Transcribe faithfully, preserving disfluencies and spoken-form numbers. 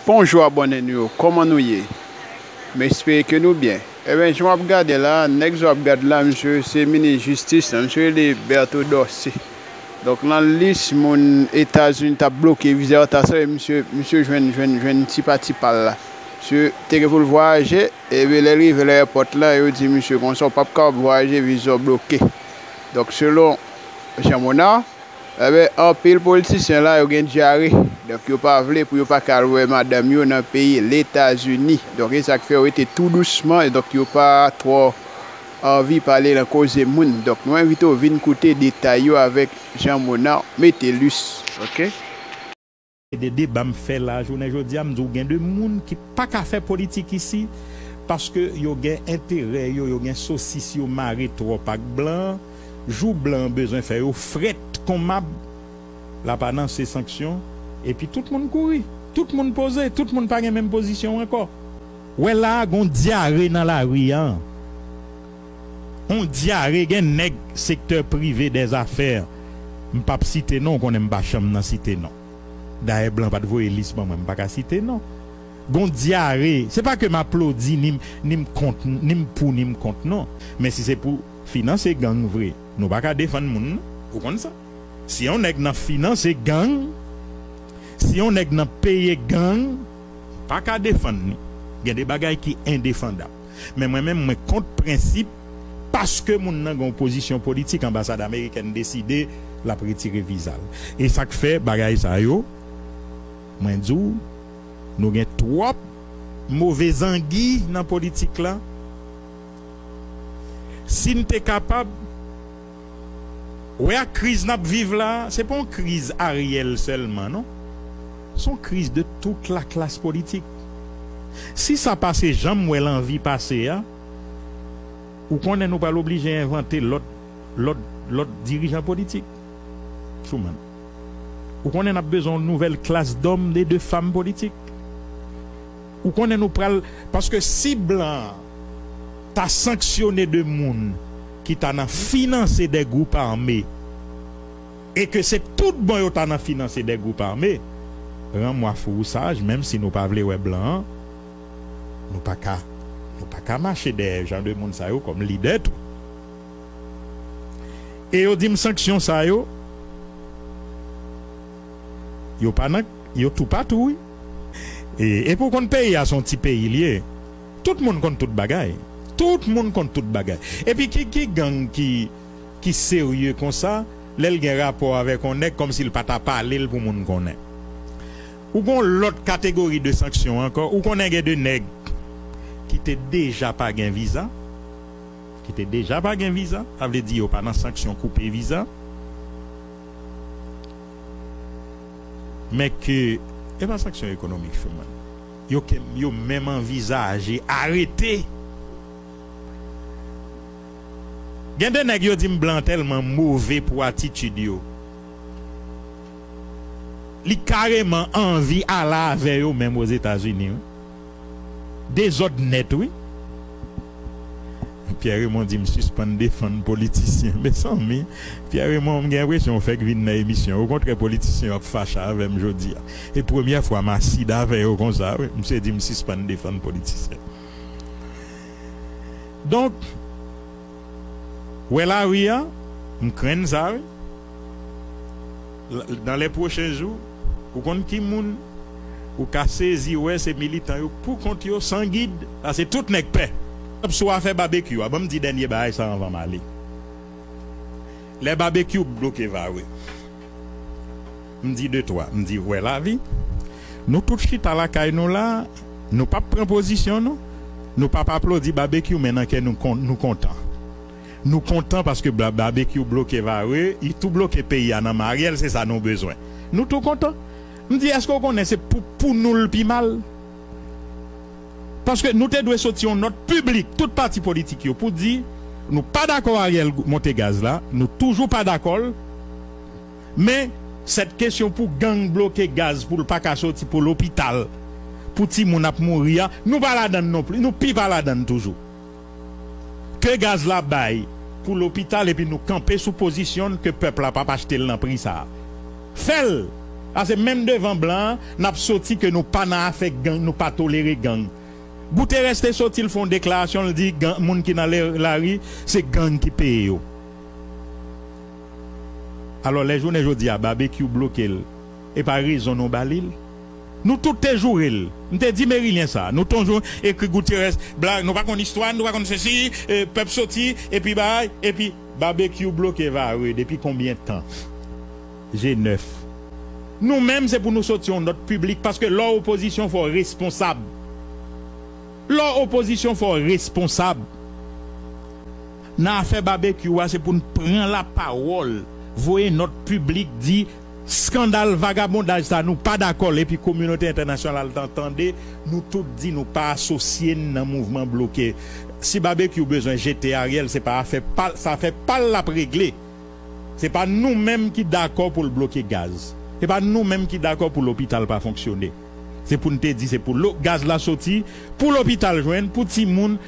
Bonjou abòne nou yo, kòman nou ye? M espere ke nou byen. Ebyen, jan w ap gade la, nèg sa w ap gade la, misye se minis jistis la, misye rele Berto Dorcé. Donk, nan lis moun Etazini t ap bloke viza yo, ta sanble misye, misye jwenn, jwenn, jwenn ti pati pa l la. Misye te gen pou l vwayaje, ebyen, lè l rive nan ayewopò la, yo di misye konsa, w p ap kapab vwayaje, viza w bloke. Donk, selon Jean Monard, Ebyen, anpil politisyen la, yo gen dyare. Donk, yo pa vle pou yo pa ka al wè madanm yo nan peyi Letazini. Donk, e sa k fè yo rete tou dousman. Donk, yo pa twò anvi pale nan koze moun. Donk, nou envite w vin koute detay yo avèk Jean Monard Metellus. Oke? De deba m fè la, jounen jodi a, m di w gen de moun ki pa ka fè politik isi, paske yo gen enterè yo, yo gen sosis yo mare twòp ak blan an. Jou blan an bezwen fè yo frèt kon mab, l ap anonse sanksyon, epi tout moun kouri, tout moun poze, tout moun pa gen menm pozisyon ankò. Wè la a, gon dyare nan lari a. On dyare, gen nèg sektè prive dèzafè, m p ap site non, ou konnen m pa janm nan site non. Dayè, blan pa t voye lis ban mwen, m pa ka site non. Gon dyare, se pa ke m aplodi, ni m, ni m kont, ni m pou, ni m kont non. Men si se pou finanse gang vre, nou pa ka defann moun non, ou konn sa. Si yon nèg nan finanse gang, si yon nèg nan peye gang, pa ka defann li. Gen de bagay ki endefandab. Men mwen menm, mwen kont prensip, paske moun nan gen yon pozisyon politik, anbasad amerikèn deside l ap retire viza l. E sa k fè bagay sa yo, mwen di w, nou gen twòp move zangi nan politik la. Si n te kapab, wè ak kriz n ap viv la, se pa yon kriz Ariel sèlman, non. Se yon kriz de tout la klas politik. Si sa pase jan m wè l anvi pase a, ou konnen nou pral oblije envante lòt, lòt, lòt dirijan politik. Truman. Ou konnen n ap bezwen yon nouvèl klas dòm e de fanm politik. Ou konnen nou pral, paske si blan an ta sanksyone de moun ki ta nan finanse de gwoup ame, e ke se tout bon yo ta nan finanse de gwoup ame, ranmwaf wousaj, menm si nou pa vle wè blan an, nou pa ka, nou pa ka mache dèyè jan de moun sa yo kòm lidè tou. E yo di m sanksyon sa yo, yo pa nan, yo toupatou, wi. E, epi w konn peyi a se yon ti peyi l ye. Tout moun konn tout bagay. Tout moun konn tout bagay. Epi ki, ki gang ki, ki serye konsa, lè l gen rapò avèk yon nèg, kòmsi l pa ta pale l pou moun konnen. Ou gon lòt kategori de sanksyon ankò. Ou konnen gen de nèg ki te deja pa gen viza, ki te deja pa gen viza, sa vle di yo pa nan sanksyon koupe viza, men ke, e pa sanksyon ekonomik, Truman. Yo ke, yo menm anvizaje arete. Gen de nèg yo di m blan tèlman move pou atitid yo, li kareman anvi ale avè yo menm Ozetazini, wi. Dezòd nèt, wi. Pierre Raymond di m sispann defann politisyen. Mezanmi, Pierre Raymond, m gen enpresyon ou fèk vin nan emisyon. Okontrè, politisyen yo ap fache avè m jodi a. E premyè fwa m asid avè yo konsa, wi. Misye di m sispann defann politisyen. Donk, wè lari a, m krenn sa, wi. Dans les prochains jours, ou konn ki moun ou ka sezi wè se militan yo pou kont yo, san gid, paske tout nèg pè. Sou afè babekyou a, ban m di dènye bagay sa anvan m ale. Lè babekyou bloke Vare, m di de twa, m di, wè lavi. Nou tout chita lakay nou la, nou p ap pran pozisyon nou. Nou p ap aplodi babekyou, men nan kè nou kon-, nou kontan. Nou kontan paske ba-, babekyou bloke Vare, li tou bloke peyi a nan Maryèl, se sa nou bezwen. Nou tou kontan. M di, èske w konnen se pou, pou nou l pi mal? Paske nou te dwe soti yon nòt piblik, tout pati politik yo, pou di, nou pa dakò Ariel monte gaz la, nou toujou pa dakò l, men sèt kesyon pou gang bloke gaz pou l pa ka soti, pou lopital, pou timoun ap mouri a, nou pa ladann non plis, nou pi pa ladann toujou. Ke gaz la bay pou lopital epi nou kanpe sou pozisyon n ke pèp la p ap achte l nan pri sa a. Fè l! Pase menm devan blan an, n ap soti ke nou pa nan afè gang, nou pa tolere gang. Guterres te soti, l fè yon deklarasyon, l di gang, moun ki nan lè, lari, se gang ki peye yo. Alò, lè jounen jodi a, Babekyou bloke l, e pa rezon nou ba li l. Nou tout te joure l. M te di Merilyen sa. Nou tonjou ekri Guterres, blag, nou pa konn istwa, nou pa konn sesi, e, pèp soti, epi bay, epi Babekyou bloke Varreux depi konbyen tan? G nèf. Nou menm, se pou nou soti yon nòt piblik, paske lè w opozisyon, fò w responsab. Lè w opozisyon, fò w responsab. Nan afè Babekyou a, se pou n pran lapawòl, voye nòt piblik, di, skandal vagabondaj sa, nou pa dakò l, epi kominote entènasyonal tan tande, nou tout di nou pa asosye n nan mouvman bloke. Si Babekyou bezwen jete Ariel, se pa afè pa l, se afè pa l l ap regle. Se pa nou menm ki dakò pou l bloke gaz. Se pa nou menm ki dakò pou lopital pa fonksyone. Se pou n te di se pou lo-, gaz la soti, pou lopital jwenn, pou timoun,